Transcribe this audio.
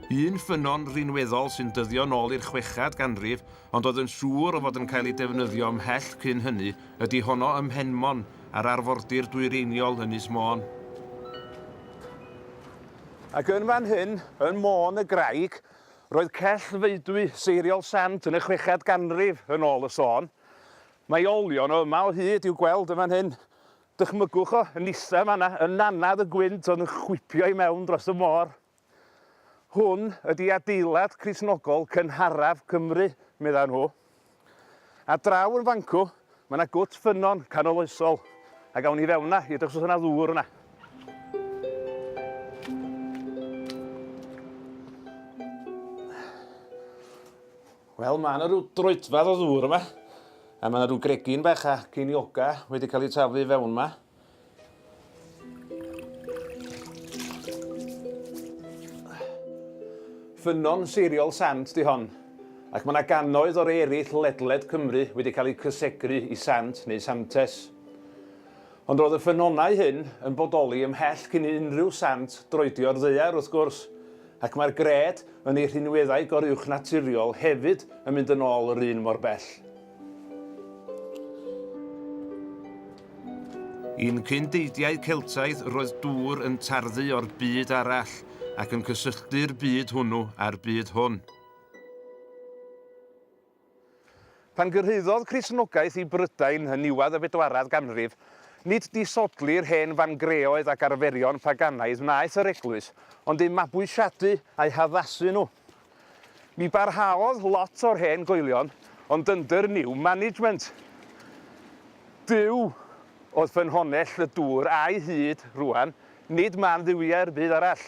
Un ffynnon rinweddol sy'n dyddio nôl i'r chweched ganrif, ond oedd yn siŵr o fod yn cael ei defnyddio ymhell cyn hynny, ydy honno ym Mhenmon, ar arfordir dwyreiniol Ynys Môn. Ac yn fan hyn, ym Môn y Graig, roedd cell feudwy Seiriol Sant yn y chweched ganrif, yn ôl y sôn. Mae olion o yma o hyd i'w gweld yn fan hyn. Dychmygwch o, yn ista yn fan'na, yn anad y gwynt oedd yn chwipio i mewn dros y môr. Hwn ydi adeilad Cristnogol cynharaf Cymru, medda nhw. A draw yn fancw, mae yna gwt ffynnon canoloesol, a gawn ni fewn 'na i edrych os oes yna ddŵr yna. Wel, mae yna rhyw droedfedd o ddŵr yma, a mae yna rhyw gregyn bach a ceiniogau wedi cael eu taflu i fewn yma. Ffynnon Seiriol Sant di hon, ac mae yna gannoedd o'r eraill ledled Cymru wedi cael eu cysegru i sant neu santes. Ond roedd y ffynhonnau hyn yn bodoli ymhell cyn i unrhyw sant droedio'r ddaear, wrth gwrs, ac mae'r gred yn ei rhinweddau goruwchnaturiol hefyd yn mynd yn ôl yr un mor bell. Yn cyndeidiau Celtaidd roedd dŵr yn tarddu o'r byd arall ac yn cysylltu'r byd hwnnw â'r byd hwn. Pan gyrhaeddodd Cristnogaeth i Brydain yn niwedd y bedwaredd ganrif, nid disodli'r hen fangreoedd ac arferion paganaidd wnaeth yr Eglwys, ond eu mabwysiadu a'u haddasu nhw. Mi barhaodd lot o'r hen goelion, ond under new management. Duw oedd ffynhonnell y dŵr a'i hyd rŵan, nid mân dduwiau'r byd arall.